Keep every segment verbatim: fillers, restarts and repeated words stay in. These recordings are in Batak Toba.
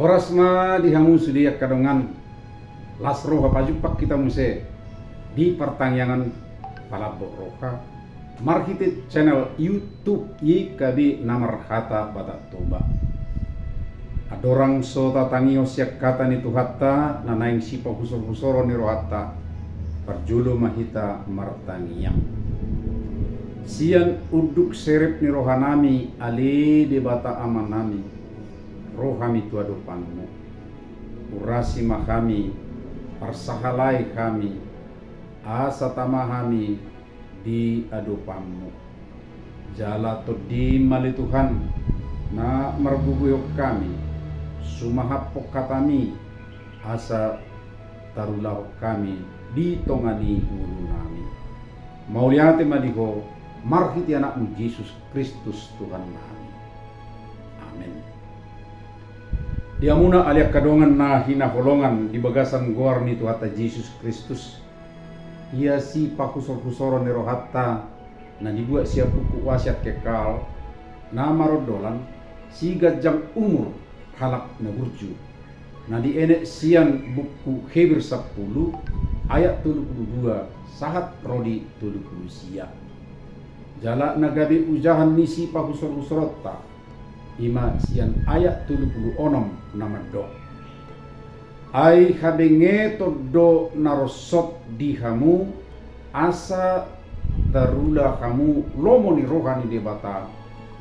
Horas ma di hamu sude angka dongan. Las roha pajumpang hita muse di partangiangan Palambok Roha marhite channel YouTube Y K B na marhata Batak Toba. Andorang so tatangihon sian hata ni Tuhanta na naeng sipahusorhusoron ni rohanta, parjolo ma hita martangiang. Sian unduk serep ni rohanami, ale Debata Amanami, ro hami tu adopanmu. Urasi ma hami, parsahalai hami, asa tama hami di adopanmu. Jala tondim ale Tuhan, na margogoihon hami, sumahaphon hatami, asa tarulahon hami di tonga ni ngolunami. Mauliate ma di Ho, marhite Anakmu Jesus Kristus Tuhannami. Amen. Di hamuna ale angka dongan na hinaholongan di bagasan goar ni Tuhanta Jesus Kristus, ia sipahusorhusoron ni rohanta na dibuat sian buku Wasiat Kekal, na marondolan, siganjang umur halak na burju, na dienet sian buku Heber sampulu ayat tolu pulu dua sahat ro di tolu pulu sia. Jala na gabe ujahan ni sipahusorhusoronta, i ma sian ayat tolu pulu onom na mandok: Ai habengeton do na ronsot di hamu, asa tarula hamu lomo ni roha ni Debata,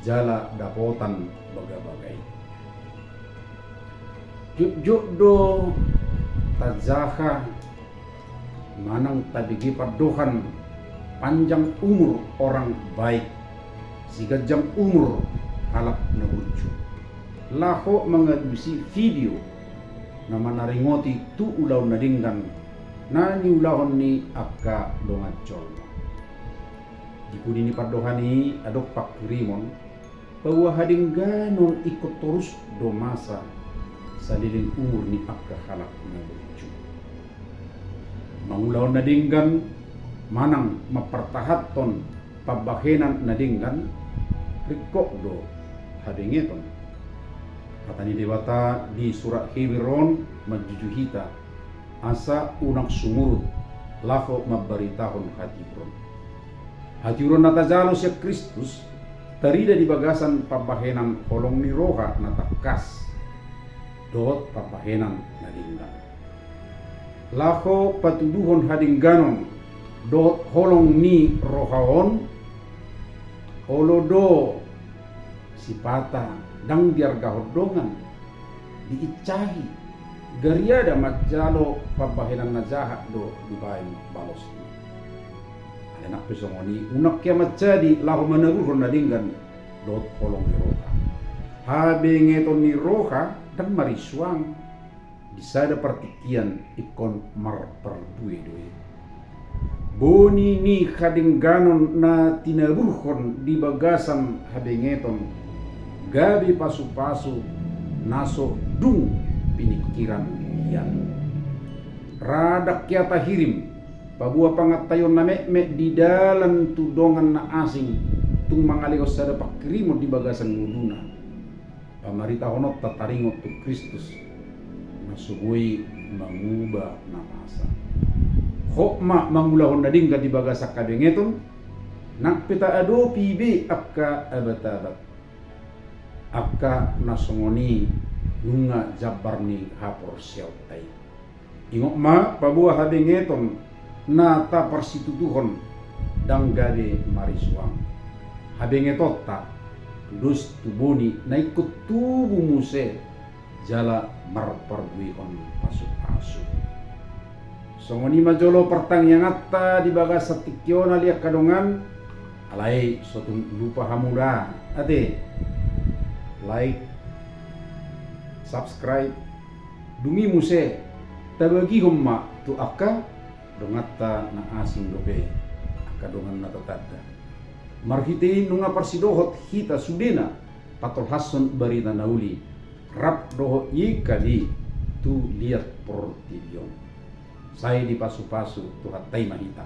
jala dapotan bagabaga i. Jotjot do tajaha manang tabege pandohan panjang umur orang baik, siganjang umur halak na burju, laho mangalusi video na manaringoti tu ulaon na denggan na niulahon ni angka dongan jolma. Di pudi ni pandohan i adong panghirimon, paboa hadengganon ingkon torus do masa saleleng umur ni angka halak na burju. Mangulahon na denggan manang mampartahanhon pambahenan na denggan, ringkot do habengeton. Hata ni Debata di surat Heber on manjuju hita, asa unang sumurut laho mambaritahon hatiuron. Hatiuron na tajalo sian Kristus tarida di bagasan pambahenan holong ni roha na tangkas dohot pambahenan na denggan. Laho patuduhon hadengganon dohot holong ni roha on, olo do sipata ndang diargahon dongan, diinsahi, gariada manjalo pambahenan na jahat do dibaen balosna. Alai nang pe songon i, unang hea manjadi laho manaburhon na denggan dohot holong ni roha. Habengeton ni roha ndang marisuang. Di sada partingkian ingkon marparbue do i. Boni ni hadengganon na tinaburhon di bagasan habengeton gabe pasupasu na so dung piningkiran hian. Ra ndang hea tahirim, paboa pangantaion na metmet di dalan tu dongan na asing, tung mangalehon sada panghirimon di bagasan ngoluna. Pamaritahononta taringot tu Kristus, na so boi manguba na masa. Hot ma mangulahon na denggan di bagasan habengeton, nang pe taadopi be angka abatabat, angka na songon i nunga jambar ni haporseaonta i. Ingot ma, paboa habengeton na taparsitutuhon ndang gabe marisuang. Habengetonta dos tu boni na ingkon tubu muse jala marparbuehon pasupasu. Songon i ma jolo partangianganta di bagasan tingki on ale angka dongan. Alai so tung lupa hamu da, ate, like, subscribe, dung i muse tabagihon ma tu angka donganta na asing dope, angka dongan na tatanda. Marhite i nunga parsidohot hita sudena patolhashon barita na uli rap dohot Y K B tu liat portibi on. Sai dipasupasu Tuhanta i ma hita.